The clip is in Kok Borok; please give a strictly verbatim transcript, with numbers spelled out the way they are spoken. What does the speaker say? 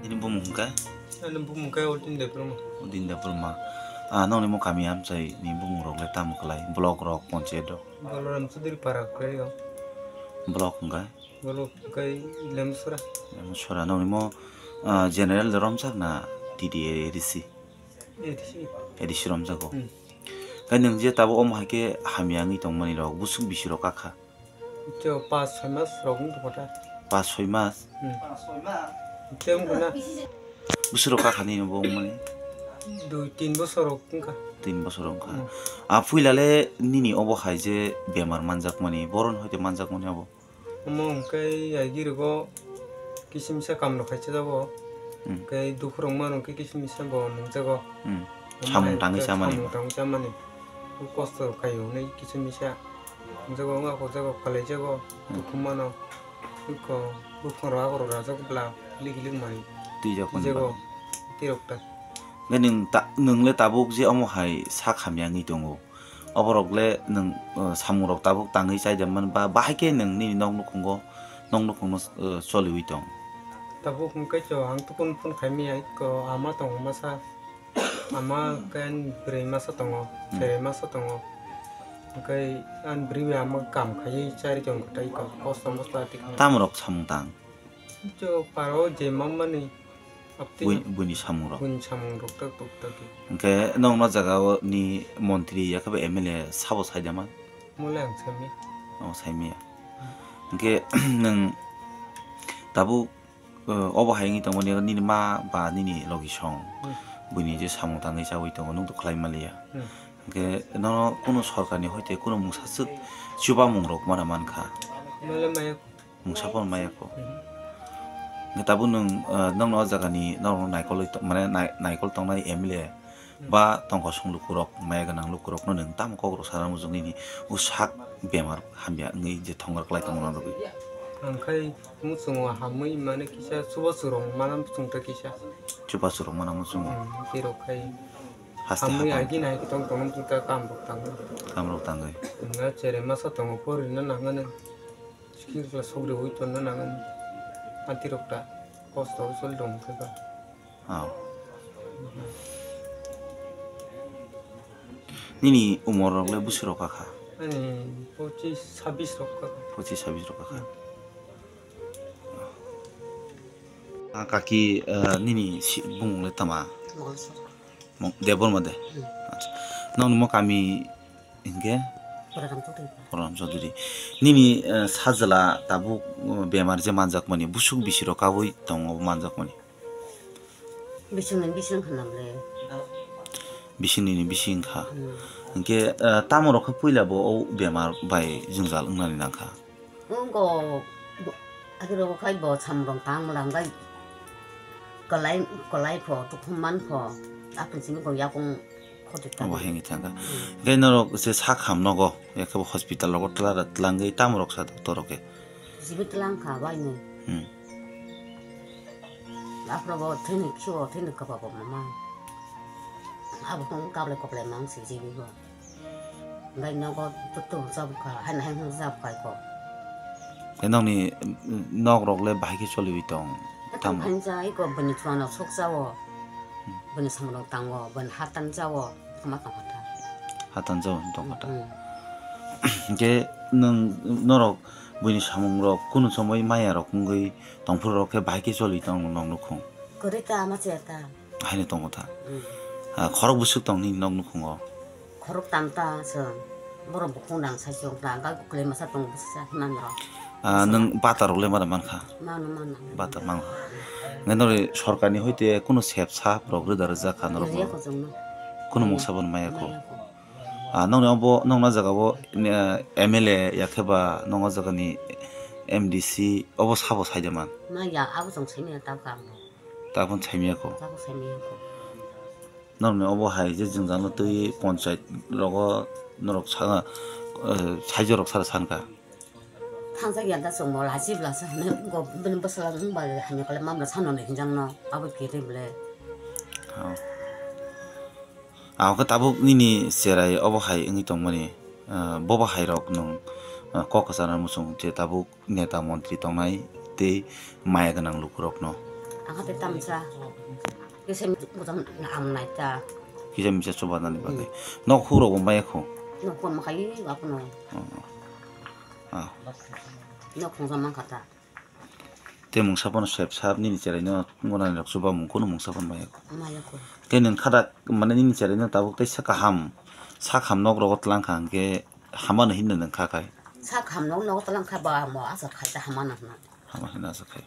Nini bumung hwnkhe? Ani bumung khe Odin Debbarma. Odin Debbarma. Ah, nokni mo kami amchai ni bumung rok le tamo khlai? Block rok, panchayat rok? Balaram Chaudhary Para khlai o. Block hwnkhe? Block hwnkhe Lemsora. Lemsora. Nokni mo, ah, general de romjak na T D A A D C? A D C. A D C romjago. Hmm. Khe nwng je tabuk omo hai khe hamya wngwi tongmani rok, busuk bisi rok kakha? Tei o pas soi mas rok wng tongkha ta. Pas soi mas? Hmm. Tei wng kha na. Bwswk rok kakhani bo wngmani? Dui tin bosor rok wngkha. Tin bosor wngkha. Hmm. A puila le nini obo hai je bemar manjakmani, boron hoite manjakmani abo? Omo hwnkhe agi rogo kisimisa kam rok khai chajago. Hmm. Hwnkhe dukhu rok mano hwnkhe kisimisa bo nungjago. Hmm. Omo Samung hai tangwi hwnkhe chamani samung bo. Tangwi chamani. Kosto khaio hwnwi kisimisa. Jago wngkha, jago phalaijago, hmm, dukhu mano. Iko buphang rok, ago rok rajak bwla, kilik kilik mai. Twijak mani jago, bagwi. Tirok ta. Nai nwng ta, nwng le tabuk je omo hai sak hamya wngwi tongo. Oborok le nwng, uh, samung rok tabuk tangwi chai de man ba, bahai khe nwng nini nok nukhungo, nok nukhungno, uh, choliwi tong? Tabuk hwnkhe cho ang tukun phone khai maya, iko ama tongo masa. Ama khe ani bwrwi masa tongo, hmm, cherai masa tongo. Hwnkhe ani bwrwi bai ama kam khaiwi chari tongkha tei kosto mosto ati kha. Tamorok samung tang? Jo paro je mamani apti. Bui-, buini samungrok. Buini samungrok tak tuk tak. Hwnkhe nokno jagao ni montri yakhe ba M L A sabo saidama? Mole ang saimi. Oh, saimiya. Hwnkhe nwng tabuk, eh, obo hai wngwi tongmani, nini ma ba nini logi song, hmm, buini je samung tangwi chawi tongo, nwng to khlai maliya. Hmm. Hwnkhe nono kunu sorkarni hoite kunu mungsa swk chubamung rok mana mankha? Mole maya. Mungsa phano maya kho. Hmm. Hwnkhe tabuk nwng, eh, nokno o jagani nokno naikolwi to-, mane nai-, naikol tongnai M L A, hmm, ba tongkosong lukurok, maya gwnang lukurokno nwng tamo kokrok sana muchung nini o sak bemar hamya wngwi je thongor klai tongmani rwgwi? Ang khai muchungo hamwi mane kisa chubachu rok mana muchung ta kisa. Chubachu rok mana muchungo. Hmm, tei rok khai haste hamwi hapang. Agi nai tong tong muchung ta kam rok tangwi. Kam rok tangwi. Wngkha chere masa tongo porina nangani. Skill kla sogri hui tonna nangani. Anti rok ta kosto hui choli tong khe ba. Aw. Nini umor rok le bwswk rok kakha? Ani pochis, sabis rok kakha. Pochis, sabis rok kakha. Ah, kaki, eh, nini si-, bumung le tama? Mongolsor. Mong-, Debbarma de? Hmm. Acha. Nokni mo kami hinkhe? Balaram Chaudhary. Balaram Chaudhary. Nini, eh, sajla tabuk, eh, bemar je manjakmani, bwswk bisi rok kabui tongo manjakmani? Bisingni bising kha nang le. Bisingni ni bising kha. Hmm. Hinkhe, eh, tamo rok khe puila bo o bemar bai jwngjal wngnani nang kha? Wngkha bo, ake rok khai bo samung rok tang mala wngkha kwlai, kwlai pho, tukhum man pho, aphuru simi bo yakung khoti ta. Obo hengwi thangkha. Hmm. Hinkhe norok je sak ham nogo, yakhe bo hospital rogo twla, twlangwi tamo rok sa doctor rok khe? Jibi twlang kha bai nwi. Hmm. Aphuru bo thini khibo, thini kwpa bo mama. Abo kung kablai koplai mang si jibi bo. Bai nogo tutung jabukha, hai hai hung jabukha ko. Nokni, mm, nok rok le bahai khe choliwi tong? Tamo? Tamo phainjai ko, bini chuano sok jao, hmm, bini samung tango, bini hatan jao, tama tong kha ta. Hatan jao tong kha ta. Hmm. Hinkhe nwng, norok buini samung rok kunu somoi maya rok wngwi tongphuru rok khe bahai khe choli tong nok nukhung? Kwrwi ta ama che ta. Haino tongo ta. Hmm. Ah, khorok bwswk tong nini nok nukhungo? Khorok tam ta chwng. Borok bukhung rang sai chwng ta, gal kwlai masa tongo bwsa hinani rok. Ah, nwng bata rok le mara mankha? Mano, mano. Bata mano. Ngai nori sorkar ni hoite kuno sep sap rok rwda rwjak kha norok? Rwya ko chwngno. Kuno mungsa bono maya ko? Maya ko. Ah, nokni obo, nokno jaga o, eh, M L A yakhe ba nokno jaga ni M D C obo sabo sai de man? Maya, abo chwng simi ta kam. Tabuk saimaya ko. Tabuk saimaya ko. Norokni obo hai je jwngjal no twi ponchayat rogo norok sa, eh, saijo rok sara sankha. Thangjak ya da chwngbo lachi bwlasa hinwi go bini bwsala wng bai hamya kole mamla sano hinjak no abo kiri bwle. Oh. Abo khe tabuk nini cherai obo hai wngwi tongmani, eh, bobo hai rok nwng, eh, kok kwchana muchung je tabuk neta montri tongnai tei maya gwnang lukurokno. Ang kha tei tamsa. Kisa misa bujang na ang nai ta. Kisa misa chuba nani bagwi. Nok huk rok bo maya khu. Nok huk ma khai wa kuno. Ah. Nok huk jang man kha ta. Te mungsa phano sep sap nini cherai no ngona ni rok chuba mung kuno mungsa phano maya khu. Maya khu. Te nini khada mane nini cherai no tabuk tei sa kaham. Sa kaham nok rogo tlang kha hwnkhe hamano hinna nang kha khai. Sa kaham nok nogo tlang kha ba mo asa khai ta hamano hwna. Hama hwna asa khai.